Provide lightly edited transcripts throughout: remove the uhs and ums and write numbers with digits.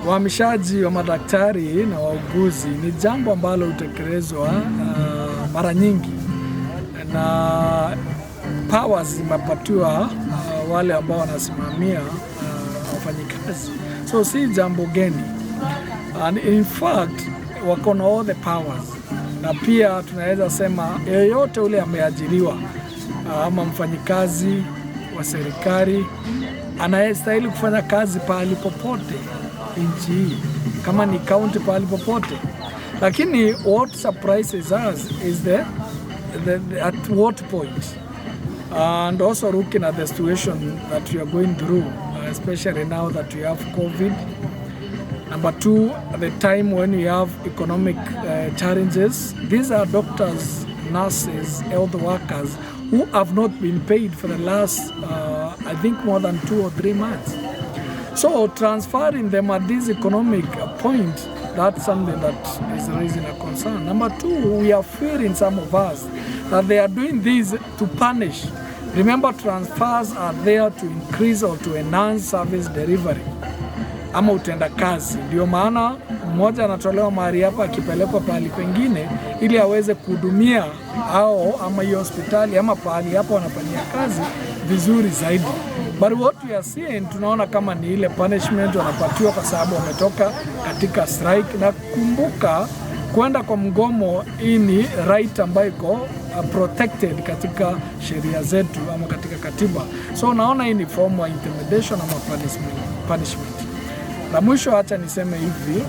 Uhamishaji wa madaktari na wauguzi ni jambo ambalo hutekelezwa mara nyingi na powers zimepatiwa wale ambao wanasimamia wafanyikazi, so si jambo geni, and in fact wako na all the powers, na pia tunaweza sema yeyote ule ameajiriwa ama mfanyikazi wa serikali anayestahili kufanya kazi pahali popote nchi hii, kama ni county, pahali popote. Lakini what surprises us is the at what point, and also looking at the situation that we are going through, especially now that we have COVID. Number two, at the time when we have economic challenges, these are doctors, nurses, health workers who have not been paid for the last, I think, more than 2 or 3 months. So transferring them at this economic point, that's something that is raising a concern. Number two, we are fearing, some of us, that they are doing this to punish. Remember, transfers are there to increase or to enhance service delivery ama utendakazi. Ndio maana mmoja anatolewa mahali hapa akipelekwa pahali pengine, ili aweze kuhudumia au ama hiyo hospitali ama pahali hapo wanafanyia kazi vizuri zaidi. But what we are seeing, tunaona kama ni ile punishment wanapatiwa kwa sababu wametoka katika strike, na kumbuka kwenda kwa mgomo, hii ni right ambayo iko protected katika sheria zetu ama katika katiba. So unaona hii ni form ya intimidation ama punishment. La mwisho, acha niseme hivi,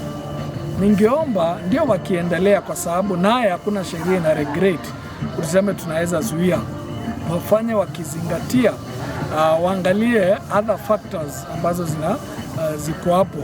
ningeomba ndio wakiendelea, kwa sababu naye hakuna sheria ina regulate tuseme tunaweza zuia, wafanye wakizingatia, waangalie other factors ambazo zina ziko hapo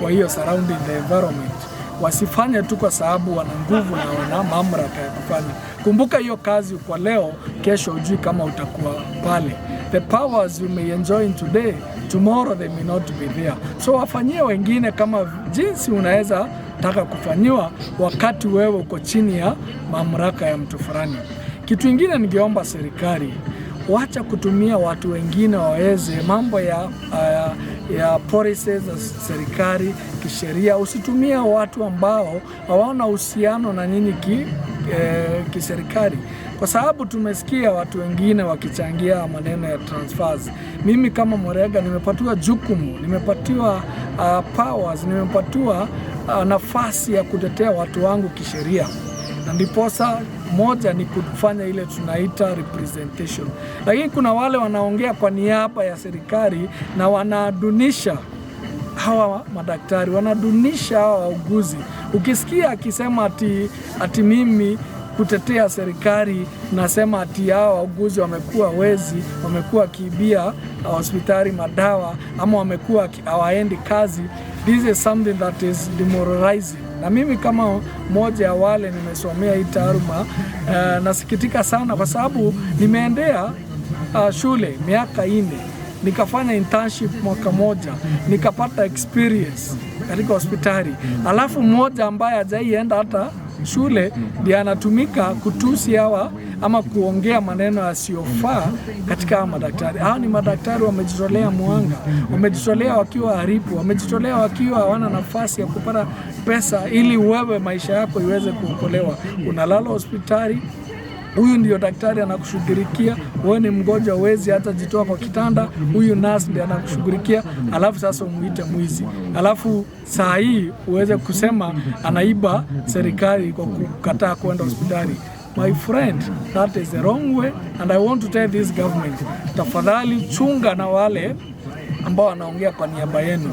kwa hiyo surrounding the environment, wasifanye tu kwa sababu wana nguvu na wana mamlaka ya kufanya. Kumbuka hiyo kazi kwa leo, kesho hujui kama utakuwa pale. The powers you may enjoy today, tomorrow they may not be there. So wafanyie wengine kama jinsi unaweza taka kufanyiwa wakati wewe uko chini ya mamlaka ya mtu fulani. Kitu ingine ningeomba serikali, wacha kutumia watu wengine waweze mambo ya policies za serikali kisheria. Usitumie watu ambao hawana uhusiano na nyinyi kiserikali, kwa sababu tumesikia watu wengine wakichangia maneno ya transfers. Mimi kama Murega nimepatiwa jukumu, nimepatiwa powers, nimepatiwa nafasi ya kutetea watu wangu kisheria na ndiposa moja ni kufanya ile tunaita representation, lakini kuna wale wanaongea kwa niaba ya serikali na wanadunisha hawa madaktari, wanadunisha hawa wauguzi. Ukisikia akisema ati mimi kutetea serikali nasema ati hawa wauguzi wamekuwa wezi, wamekuwa wakiibia hospitali madawa ama wamekuwa hawaendi kazi, this is something that is demoralizing. Na mimi kama mmoja ya wale nimesomea hii taaluma, nasikitika sana kwa sababu nimeendea shule miaka 4, nikafanya internship mwaka moja, nikapata experience katika hospitali, alafu mmoja ambaye hajaienda hata shule ndiye anatumika kutusi hawa ama kuongea maneno yasiyofaa katika hawa madaktari. Hawa ni madaktari wamejitolea mwanga, wamejitolea wakiwa haribu, wamejitolea wakiwa hawana nafasi ya kupata pesa ili wewe maisha yako iweze kuokolewa. Unalala hospitali, huyu ndio daktari anakushughulikia. Wewe ni mgonjwa, huwezi hata jitoa kwa kitanda, huyu nurse ndiye anakushughulikia, alafu sasa umuite mwizi, alafu saa hii uweze kusema anaiba serikali kwa kukataa kwenda hospitali. My friend, that is the wrong way and I want to tell this government, tafadhali chunga na wale ambao wanaongea kwa niaba yenu.